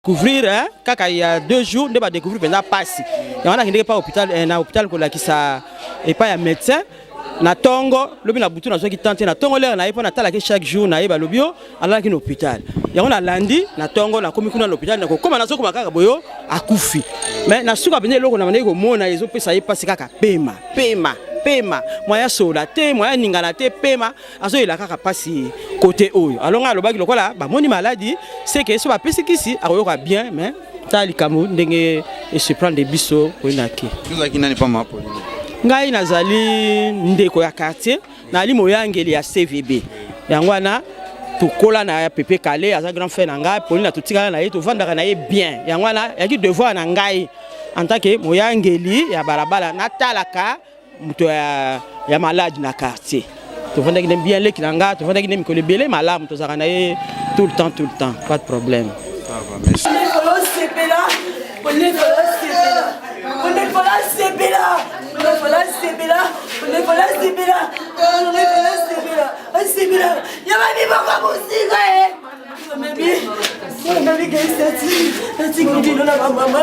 Couvrir hein, kaka ya 2 jours nde badécouvrir mpenza mpasi yango. Nakendeki pa hôpital, na hôpital kolakisa epai ya médecin na ntongo. Lobi na butu nazwaki temps te. Na ntongo lere na ye mpo natalaki chaque jour na ye, balobi yo alalaki na hôpital. Yango nalandi na ntongo, nakomi kuna na hôpital, nakokóma, nazokoma kaka boyo, akufi. Mais na suka mpenza, eloko na bandeki komona ezopesa ye mpasi kaka pema, pema, pema, moya sola te, moya ningana te, pema azoyela kaka mpasi kote oyo. Alors ngai alobaki lokola bamoni maladie seke so bapesi kisi akoyoka bien. Mais tala likambo ndenge esurprendre biso koyinaki. Ozalaki nani pa mama Pauline? Ngai nazali ndeko ya quartier, nazali moyangeli ya CVB. Yango wana tokola na Pepe Kale, aza grand frère na ngai. Pauline totikala na ye, tovandaka na ye bien. Yango wana yaki devoir na ngai en tant que moyangeli ya balabala natalaka moto ya malade na quartier. Tovandaki nde bien, leki na nga, tovandaki nde mikolo ebele malamu, tozalaka na ye tout le temps, tout le temps, pas de problème. Ça va, merci. Sepela, sepela, sepela, sepela, sepela, sepela, sepela, yamami boko mosika e mami kaisati, natiki bino na bamama,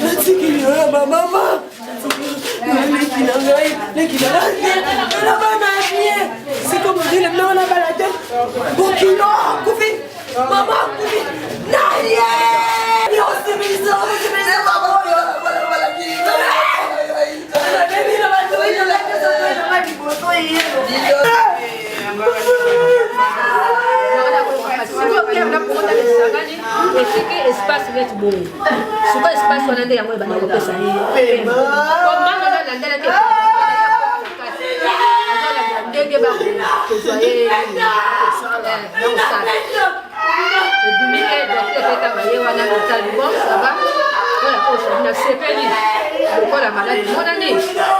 natiki bino na bamama, leki na ngai, leki na ngai na bana bien. Siko mobile biloko na bala te, bokilo akufi, mama akufi na ye. Osepelisa, osepelisa mama oyo nabebi na bato na liboso ye. Sikoyo pierre na pokota esangani, esiki espace neti boye. Sikoyo espace wana nde yango ebanda kopesa ye komanga na landela te, azolanda ndenge bakozwa ye nakosala. Ebimi ke docteur mpe ntango ye wana otali, bon, ça va, oyo akosali, nasepeli lokola maladi monani,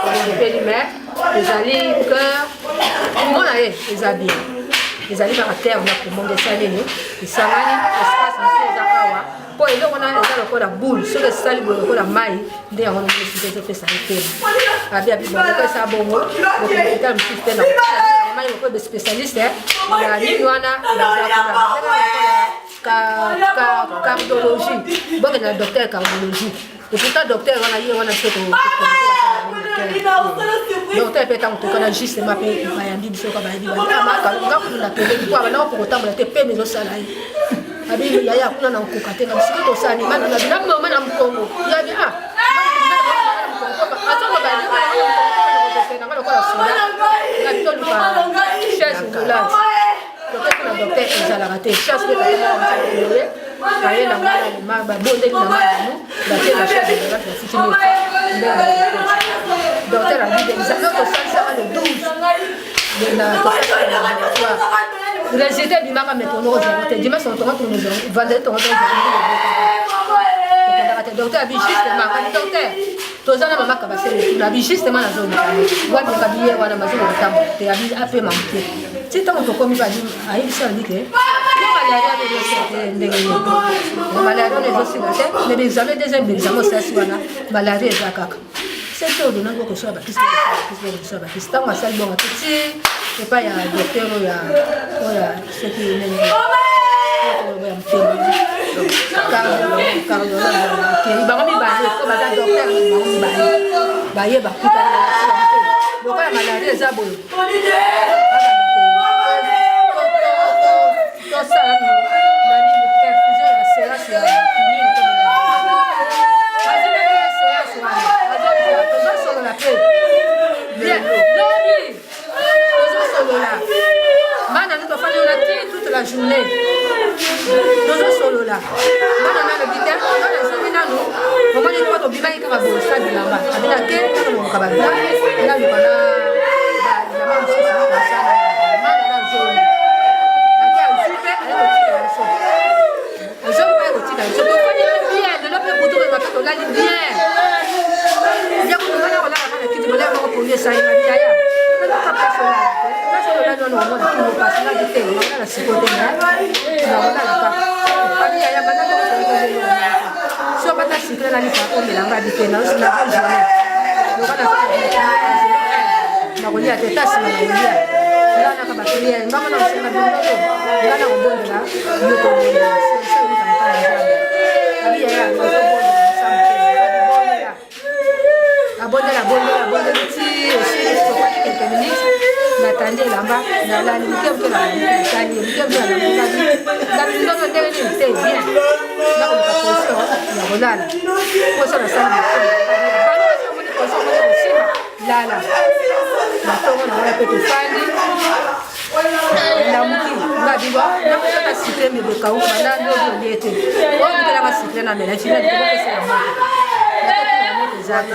nasepeli. Mais ezali cœur mona ye eza bien, ezali kaka terre na poumon nde esali nini, esangani espace mosusu eza awa, mpo eloko wana eza lokola boule. Soki esali boye lokola mai, nde yango na mosusu ezopesa ye pema. Abi abi bon, eko esala bongo, hôpital mosusu te na mai lokola baspécialiste ya nini wana baza kuna, cardiologie, bokende na docteur cardiologie. Et pourtant docteur wana ye wana biso docteur mpe ntango tokana justement mpe bayambi biso ka bayebi nga kuna pembeni mpo abanda kokoka kotambola te, peme ezosala ye. Abi yaya kuna na kokoka te, nga bisiko tosala ni mana na moma na mokongo yabi ah azoloba nanga lokola soda, nga toluka chaise roulante, tokeki na docteur, ezalaka te chaise mpe ye aye na ngai, babondeli na ngai nanu, batie na chaise roulante, bafuti mille. Docteur abi examen tosalisaka le 12 na résultat ebimaka, mais tono kozwango te dimanche, tongo tono vendredi, tongo tokendaka te. Docteur abi justement, abi docteur toza na mama Kabasele tuna, abi justement nazoluka wapi, abi ye wana bazoloka kotambola te, abi apema moke ti ntango tokomi. Ayebisi abi ke yo malaria wana ezosila te, ndenge nini malaria wana ezosila te? Mais examen, deuxième examen osalisi wana, malaria eza kaka. Sete ordonnance bokosola bakisi, bokosola bakisi. Ntango asali bongo te ti epai ya docteur oyo oyo soki nini ya motema, cardiologue, bango mibale po baza docteur, bango mibale baye bakutana lokola malaria eza boye, tosala perfusion ya séance ya quinine, séance wana tozosolola mpe bien lobi, tozosolola bana nde tofandi wana ti toute la journée, tozosolola bana nalobi te bana ezongi nanu omoni mpo tobimaki kaka boye sa bilamba abina ke kaka loluka babla naluka na bilamba mosusu kosala mana na zoni ake azwi mpe aye kotikela biso, azongi mpe aye kotika biso. Tofandi mpe bien lelo mpe butu mpe tolali bien ya kutu ngana kolala kaka kiti bolaya moko pongi esali na biyaya place olali wana omona kingo pasi ngaki te nakolala siko te, nakolala kaka abi yaya banda so bata sikle nalipa omelanga abi te nazojourne lokola nakolia te ta nsima nakolia nga naka baprière nga mona kosenga biloko nga na kobondela yo kobondela solution euta epai ya Nzambe. bilamba, nalali moke moke, natali moke moke, nalali ngabi nzoto ndenge nini te bien, nakoluka position ya kolala, poso nasali omoni position moko kosima lala na ntongo na wana mpe tofandi lamuki ngabi nakosaka sikre mebekauka banda lobi olie te oyo mokelaka sikre na mela fina likobopesela moto eza te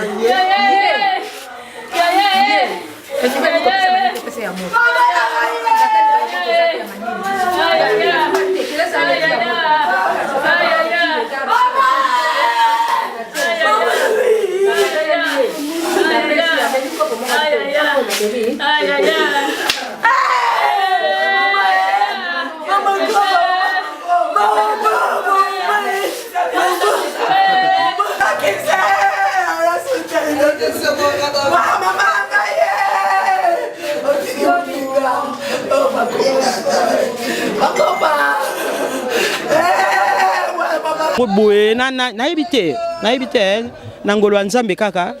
Boye nayebi te, nayebi te eh. Na ngolo ya Nzambe kaka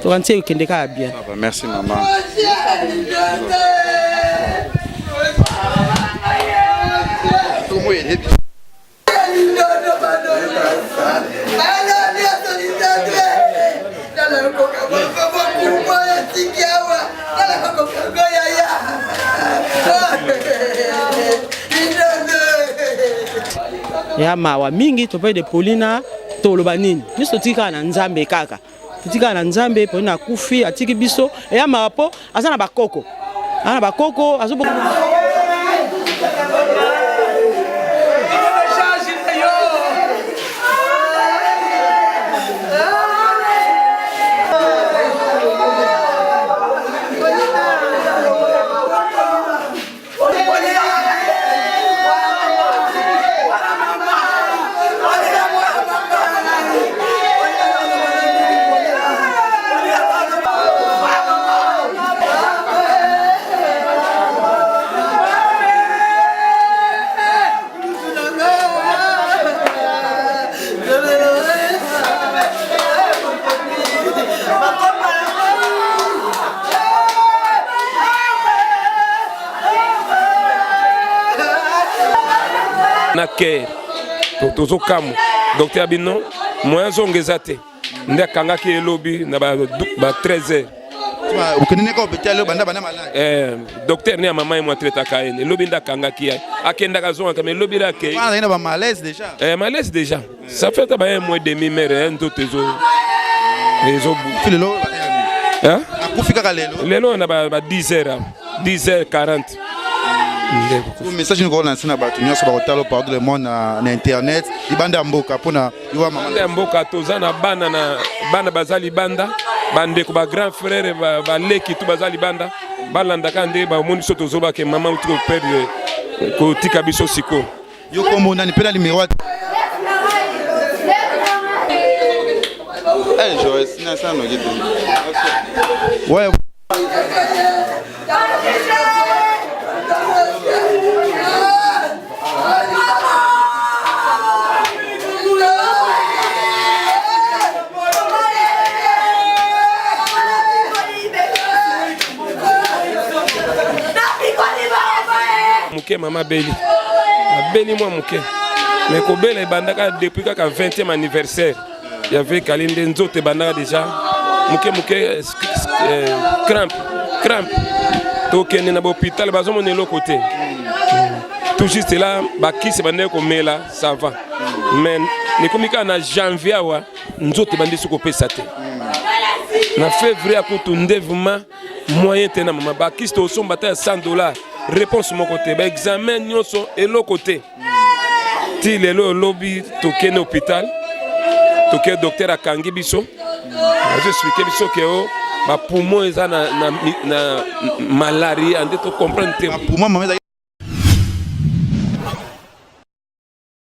tokanisi ekende kaka bien. Merci mama. Ya mawa mingi topai de Paulina, toloba nini? Biso totiki kaka na Nzambe, kaka totiki kaka na Nzambe. Paulina akufi, atiki biso, eya mawa mpo aza na bakoko, aza na bakoko azo. Na kere tozokamwa, docteur abino moyen zonga eza te, nde akangaki elobi na ba 13 heures. Okende neka hôpital banda banda malade. Eh, docteur ne ya mama ye mo atraitaka ye, elobi nde akangaki ye, akendaka azongaka, mais elobi nde akei. Wana na ba malaise déjà. Eh, malaise déjà, ça fait ata ba un mois et demi, mère eh, nzoto ezo ezobu. Lelo Hein? Akufi kaka lelo. Lelo na ba 10 heures, 10 heures 40. Message nini kolansa na bato nyonso bakotala partout le monde na internet, libanda ya mboka, mpona liwa mama? Ya mboka, toza na bana, na bana baza libanda, bandeko, ba grand frère, baleki tu baza libanda, balandaka nde bamoni biso tozobake mama uti koperdre, kotika biso sikoyo. Yo kombo nani mpe na numéro? Eh, Joyce, nasanoki te. Ouais. Moke mama beli, abeli mwa moke, mais kobela ebandaka depuis kaka 20e anniversaire ya vekali, nde nzoto ebandaka déjà moke moke, crampe, crampe. Tokende na bahôpital, bazomona eloko te. Tout juste là, bakisi bandeki komela, ça va, mais nekomi kaka na janvier awa, nzoto ebandi soki kopesa te. Na février akutu nde vraiment moyen te na mama. Bakisi tosomba ata ya 100 $, réponse moko te, baexamen nyonso eloko te. Ti lelo olobi tokende hôpital, toke, docteur akangi biso, azo expliquer biso ke o bapoumon eza na malaria, nde tocomprendre te. Poumon mama ezalaki.